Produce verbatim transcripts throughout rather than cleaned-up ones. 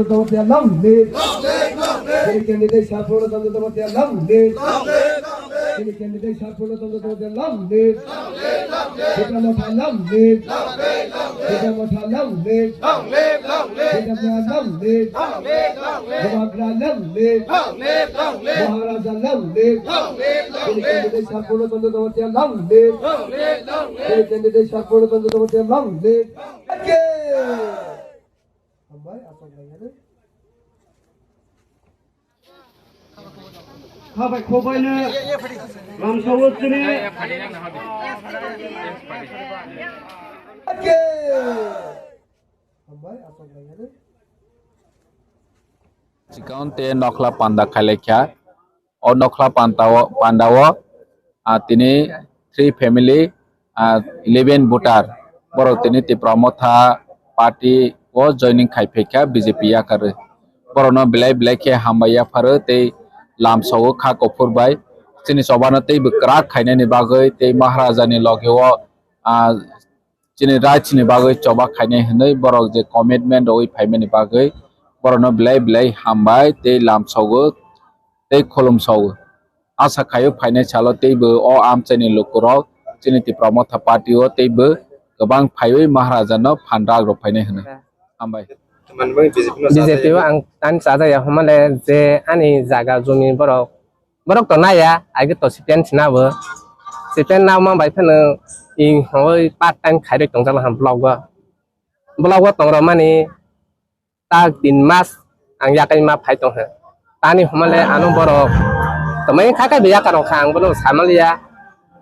Tamatia long live. Chini candidate Sarpurno Chandra Tamatia long live. Chini candidate Sarpurno Chandra Tamatia long live. Bidya Motha long live. Bidya Motha long live. Bidya Motha long live. Bubagra long live. Maharaja long live. Chini candidate Sarpurno Chandra Tamatia long live. Chini candidate Sarpurno Chandra Tamatia long live. Hambai, aswk lainani. Khabai khobaino lamsao chini. Hambai, aswk lainani. Chikon te nokhla panda khailai kha. O nokhla pantao, pandao, ah, tini three family, ah, eleven voter. Borok tini Tipra Motha party o joining khai phaikha B J P yakarwi. Borokno belai belai khe hambai yapharo tei lamsao kha kuphur bai. Chini chobano teibo kwrak khainani bagwi tei Maharaja ni loge o, ah, chini rights ni bagwi choba khainai hwnwi borok je commitment rwui phaimani bagwi borokno belai belai hambai tei lamsogo tei khulumsogo. Asa khaio phainai salo teibo o amchaini lukurok chini Tipra Motha party o teibo kwbang phaiwi Maharaja no phan rak rw phainai hwnwi. Hambai. B J P o ang tani chajak ya, homale je ani jaga jumi borok, borok to naiya, age to C P M sinabo. C P M nama bai phano ing hoi part time khairoi tongjak ham block o. Block o tongrok mani tak tin mas ang yakai ma phai tongha. Tani homale ano borok tamai khakai be yakarong kha ang bono samaliya.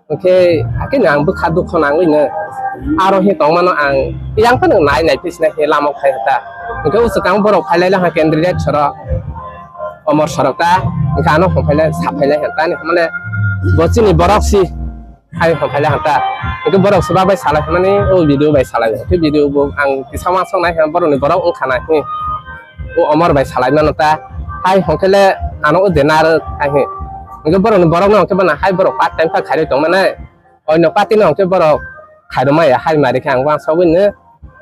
Hwnkhe, hakhe no ang bwkha dukho nangwi no. Aro he tongmano ang yang phano nai nai phi sina he lama phai ta. Hwnkhe usukang borok phai lai ha candidate soro. Omor sorok ta. Hwnkhe ano hon phai lai sa phai lai ha ta ni mane bo chini borok si hai hon phai lai ha ta. Hwnkhe borok se babai salai mani o video bai salai. Hwnkhe video bo ang kisa ma sok nai ha borok ni borok wngkha na he. O Omor bai salai mano ta. Hai hon khe le ano o denar hai he. Hwnkhe borok ni borok no hwnkhe bana hai borok part time kha khairoi tong mane. Oino party no hwnkhe borok khairwmaya hai mari khe ang uansugwino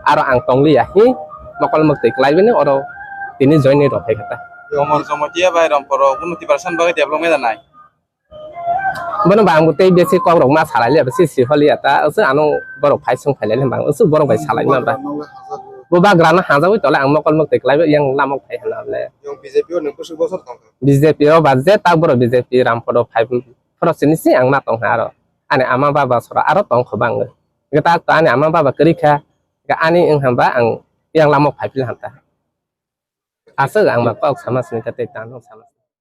aro ang tongliya hi mokol mwktwi kwlaiwino oro tini join ni rw phaikha ta. Omor Jamatia bai Ramporo bono Tiprasani bagwi development da nai. Bono ba ang bo tei besi kok rok ma salai liya besi si holiya ta aswk ano borok phai sung phai lai bang aswk borok bai salai ma ba. Bo bagra no hajagwi tole ang mokol mwktwi kwlaiwi yang lamok phai hwnna le. Yang B J P o nung kusuk bosor tongkha. B J P o ba je tak borok B J P Ramporo phai phoro sini si ang ma tongkha aro. Ani ama baba sora aro tong kho bang. Gata to ani ama baba kwrwi kha. Ga ani wng hamba ang yang lama phaipil hanta. Aswk ang ba kok sama sini kate tano sama.